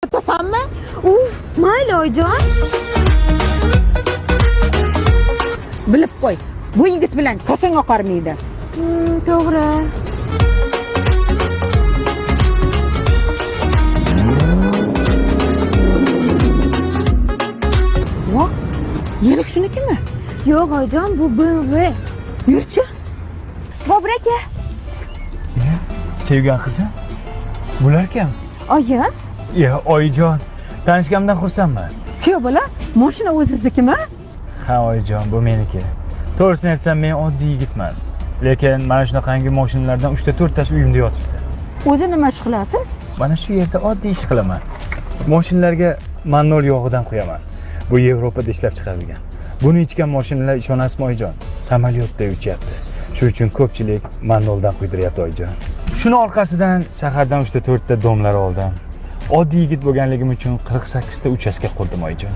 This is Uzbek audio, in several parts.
O'tasanmi? Uf, mayli, oyijon. Bilib qo'y, bu yigit bilan kosang oqarmaydi. To'g'ri. Vo, yelik shunikimi? Yo'q, oyijon, bu BMW. Yurchi. Bobur aka. Sevgan qizim, bular kim? Oyim. Ya, oyijon, tanishganimdan xursandman. Kuyov bola, mashina o'ziznikimi? Ha, oyijon, bu meniki. To'g'risini aytsam, men oddiy yigitman, lekin mana shunaqangi mashinalardan uchta to'rttasi uyimda yotibdi. O'zi nima ish qilasiz? Mana shu yerda oddiy ish qilaman. Mashinalarga manol yog'idan quyaman. Bu Yevropada ishlab chiqarilgan. Buni ichgan mashinalar, ishonasizmi, oyijon, samolyotda uchyapti. Shuning uchun ko'pchilik manoldan quydiryapti, oyijon. Shuni orqasidan shahardan uchta to'rtta domlar oldim. Oddiy yigit bo'lganligim uchun 48 ta uchastka qurdim, oyijon.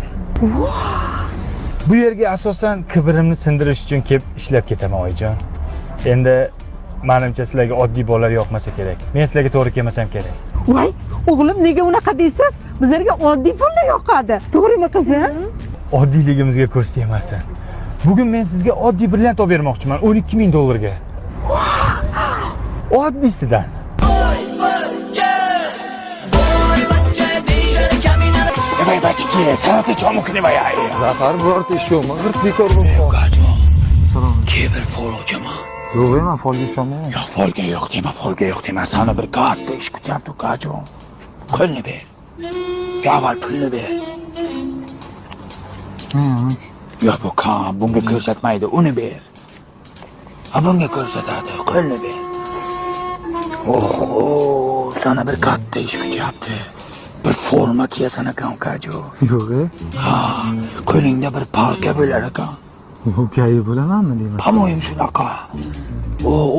Bu yerga asosan kibrimni sindirish uchun kelib ishlab ketaman, oyijon. Endi manimcha sizlarga oddiy bolalar yoqmasa kerak. Men sizlarga to'g'ri kelmasam kerak. Voy, o'g'lim, nega unaqa deysiz? Bizlarga oddiy pullar yoqadi. To'g'rimi, qizim? Oddiyligimizga ko'z tegmasin. Bugun men sizga oddiy brilliant olib bermoqchiman 12 ming dollarga. Oddiysidan. Zafar, birorta ish yo'qmi? G'irt bekor bo'lib qoldi. Ke, bir fol ochaman. Yo'q, man folga ishonmayman. Yo'q, folga yo'q dema, folga yo'q dema. Sani bir katta ish kutyapti, ukajon. Pulni ber. Avval pulni ber. Yo'q, bu kam, bunga ko'rsatmaydi, uni ber. Ha, bunga ko'rsatadi, qo'lni ber. Oho, sana bir katta ish kutyapti. Bir forma kiyasan ekan, ukajon. Yo'q, e. Ha, qo'lingda bir palka bo'lar ekan. Yo'q, gay bo'lamanmi deyman. По-моему, shunaqa. O,